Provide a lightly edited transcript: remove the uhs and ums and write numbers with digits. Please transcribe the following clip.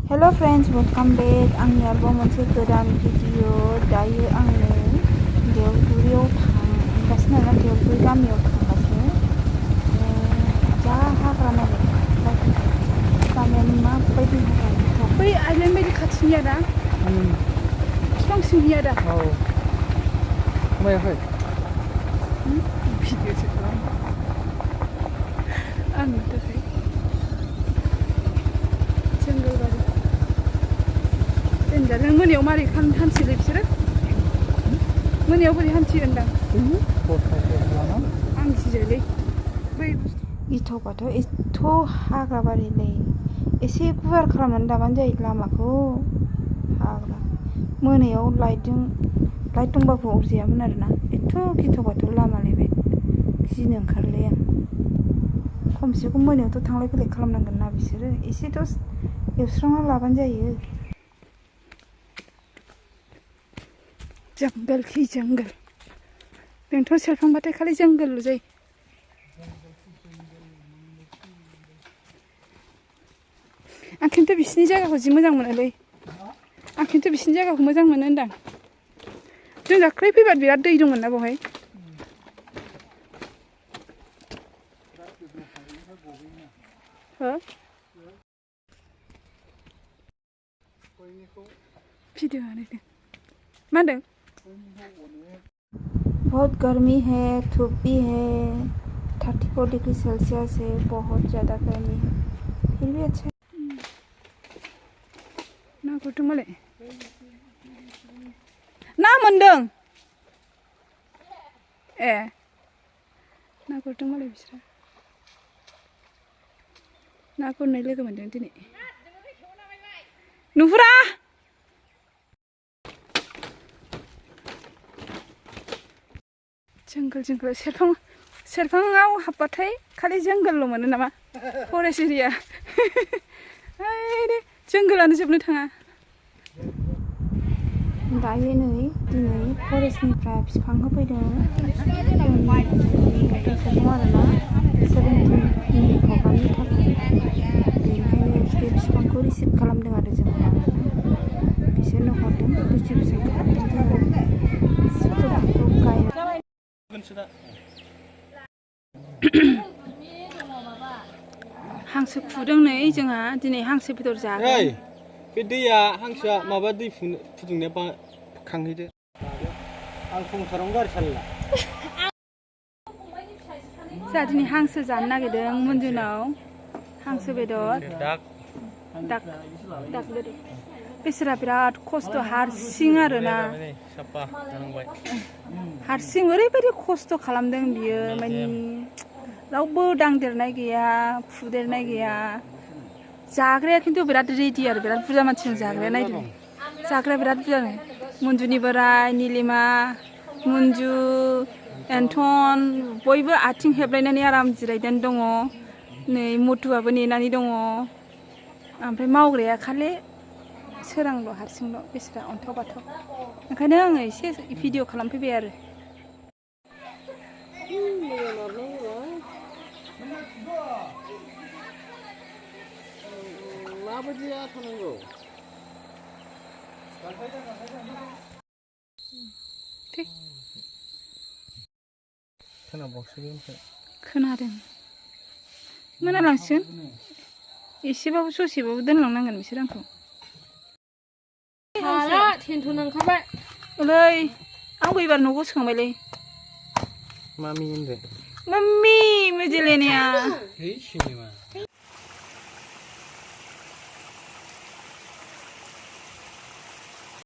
Hello friends, welcome back. आंनि आरोबाव मोनसे गोदान भिडिअ दायो आङो देवगुरियाव थांगासिनो आरोना देवगुरि गामियाव थांगासिनो जा हाग्रा नागिरबाय गामियानो माबायदि हाग्रा बै आइलेन्ड बायदि खाथिनिया दा बिफां सिंनिया दा औ खोनायाखै भिडिअसो खालाम आं नुथाराखै जंगलबारि जेनेबा नों मोनायाव मारै हान्थियोलै बिसोरो मोनायाव बोरै हान्थियो होनदां आं गियोलै बै गिथावबाथ' एथ' हाग्रा बारिलै एसे गुवार खालामनानै दाबानो जायो लामाखौ हाग्रा मोनायाव लाइट दंबाबो अरजायामोन आरोना एथ' गिथावबाथ' लामालै बे गिनो ओंखारोलै आं खमसे खम मोनायावथ' थांलाय फैलाय खालामनांगोन ना बिसोरो एसेथ' एवस्रांना लाबानो जायो जंगल खि जंगल बेंटल सेरफांबाथाय खालि जंगल जायो आं खिन्थु बिसिनि जायगाखौ जि मोजां मोनोलै आं खिन्थु बिसिनि जायगाखौ मोजां मोनो होनदां जों दाख्लै फैबा बिराद दै दंमोन ना बेवहाय हो भिडिअ बानायदों मा होनदों बहुत गर्मी है धूप भी है 34 डिग्री सेल्सियस है बहुत ज़्यादा गर्मी है फिर भी अच्छा ना गुरदों मालाय ना मोनदों ए ना गुरदों मालाय बिसोरो ना गुरनाय लोगो मोनदों दिनै नुहुरा जंगल जंगल सेरफाङाव हाबबाथाय खालि जंगलल' मोनो नामा फरेस्ट एरिया जंगलानो जोबनो थाङा दायो नै दिनै फरेस्टनिफ्राय बिफां होफैदों सुबुं आरोना 17 प्रग्रामनि थाखाय बेनिखायनो बे बिफांखौ रिसिभ खालामदों आरो जों बिसोरनो हरदों डिस्ट्रिबिउसन खालामदों जोङो फिथाइखौ गायनो हांसो फुदों नै जोंहा दिनै हांसो बेदर जागोन बे दैया हांसोआ माबा दै फुदुंनाया खांहैदो आं संसारावनो गारि सालायला जोंहा दिनै हांसो जानो नागिरदों मन्जुनाव हांसो बेदर दाग बेदर बेसोरा बिराद खस्थ' हारसिं आरोना हारसिं ओरैबायदि खस्थ' खालामदों बियो माने रावबो दांदेरनाय गैया फुदेरनाय गैया जाग्राया खिन्थु बिराद रेडि आरो बिराद बुरजा मानसिजों जाग्राया नायदों जाग्राया बिराद बुरजा मन्जुनि बोराय निलिमा मन्जु एन्थन बयबो आथिं हेबलायनानै आराम जिरायनानै दङ नै मटुआबो नेनानै दङ ओमफ्राय मावग्राया खालि सोरांल' हारसिंल' बेसेरा अन्थाव बाथाव ओंखायनो आङो एसे भिडिअ खालामफैबाय आरो माबायदि थानांगौ खोनादों मोनालांसिगोन एसेबाबो ससेबाबो दोनलांनांगोन बिसोर आंखौ हाला टेनसन ओंखारबाय ओलै आंबो एबार न' गोसोखांबायलै मामि होनदो मम्मी मुझे लेने आ